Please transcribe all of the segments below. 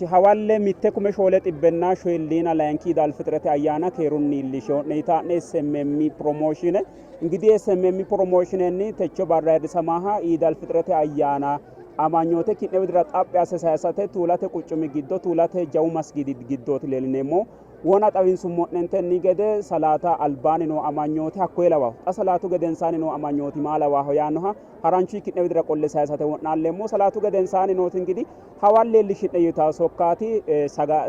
Hawalle 1742 ኢድ አልፍጥረቴ ayyaana keerunni iillishsho'ne yitaa'ne SMM Promotion። እንግዲህ SMM Promotion techo barra ayirrisamaha Iid Alfitrete ayyaana amanyoote ki'ne widira xaphi asse sayisate Tuulate quchumi giddo Tuulate jawu masgiidi giddooti leellineemmo. Wona xawinsummo'nentenni gede salaata albaanni noo amanyooti hakkoye lawaho. Xa salaatu gedensaanni noo amanyooti maa lawaho yaannoha haranchu ki'ne widira qolle sayisate wo'naalleemmo. Salaatu gedensaanni nooti እንግዲህ hawalle iillishi'ne yitawo sokkaati.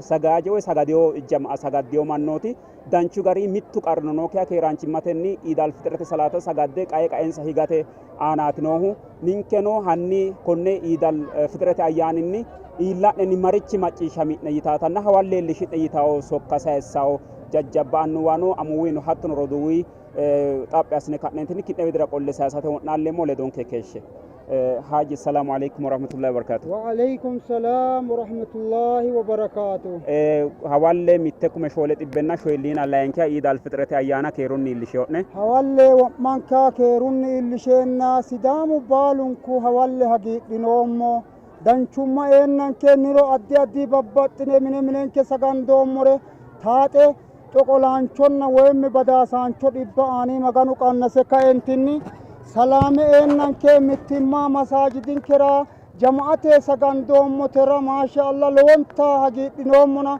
Sagaaje woy sagadeyo jama'a sagaddeyo mannooti danchu gari mittu qarrino nookkiha keeraanchimmatenni Iid Alfitrete salaata sagadde qae qaensa higate aanaati noohu. Ninkeno hanni konne Iid Alfitrete ayyaaninni iilla'nenni marichi macciishshami'ne yitaatanna hawalle iillishi'ne yitawo sokka sayissawo jajjabba annuwano amuwino hattono roduuwi xaphi assine ka'neentinni ki'ne widira qolle sayisate wo'naalleemmo. Ledonke keeshshe. Haaji, salaamu alaikum warahmatullahi wabarakatuh. وعليكم السلام ورحمة الله وبركاته. Hawalle 1742 Iid Alfitrete ayyaana keerunni iillisho'ne. Hawalle wo'manka keerunni iillisheenna Sidaamu baalunku hawalle hagiidhinoommo. Danchumma eennanke niro addi addi babbaxxine mine minenke sagandoommore taaxe xoqolaanchonna woyim badaasaancho dhibba aani Maganu qannase kaentinni salaame eennanke mittimma masaajidinkera jama'ate sagandoommotera maasha Allah lowonta hagiidhinoommona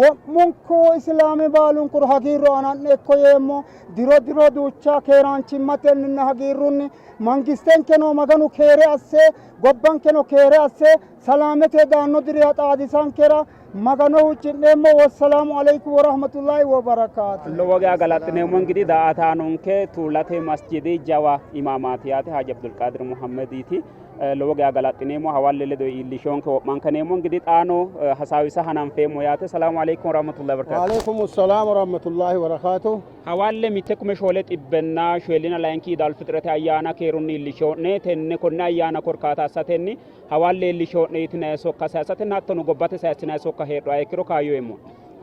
wo'munku islaami baalunkuru hagiirru aana'ne ikko yeemmo. Diro diro duucha keeraanchimmatenninna hagiirrunni mangistenkeno Maganu keere asse, gobbankeno keere asse, salaamete daanno diriha xaadisankera Magano huucci'neemmo. Wassalaamu alaikum warahmatullahi wabarakaatu. Lowo geya galaxxineemmo. እንግዲህ ዳአታኖንke Tuulate masjidi jawa imaamaati yaate, Haji Abdulqaadir Muhammediiti. Lowo geya galaxxineemmo, hawalle ledo iillishonke wo'mankaneemmo. እንግዲህ xaano hasaawisa hananfeemmo yaate. Salaamu alaikum warahmatullahi wabarakatuh. وعليكم السلام ورحمة الله وبركاته. Hawalle 1742 Iid Alfitrete ayyaana keerunni iillishsho'ne. Tenne konne ayyaana korkaata assatenni hawalle iillishsho'ne yitinayi sokka sayisatenna hattono gobbate sayisinayi sokka heedhuha ikkiro kaayyo eemmo.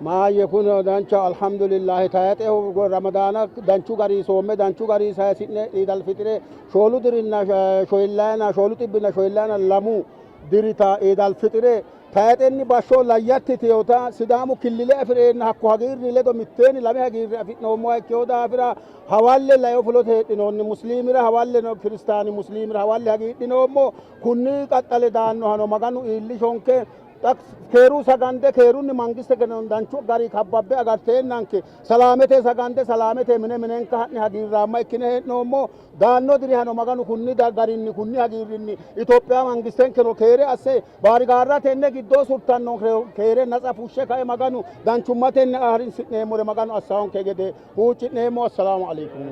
Maayye, kun dancha, alhamdulillahi. Tayaxehu Ramadaana danchu garii soomme danchu garii sayisi'ne Iid Alfixire shoolu dirinna shoyillayina 742 dirita Iid Alfixire tayaxenni bashsho layyattiteyota Sidaamu killile afi'reenna hakko hagiirri ledo mitteenni lame hagiirri afi'noommoha ikkeyo daafira hawalle layo fulote heedhinoonni musliimira, hawalle no kiristaani musliimira hawalle hagiidhinoommo. Kunni qaxxale daannohano Maganu iillishonke. Keeru sagande keerunni mangiste danchu gari kabbabbe agarteennanke salaamete sagande salaamete mine minenka ha'ne hagiirraamma ikkine hee'noommo. Daanno dirihano Maganu kunni garinni kunni hagiirrinni Itophiya mangistenkeno keere asse, baarigaarra tenne giddoo surtanno keere natsa fushshe kae Maganu danchummatenni harinsi'neemmore Maganu assawonke gede huucci'neemmo. Assalaamu alaikum.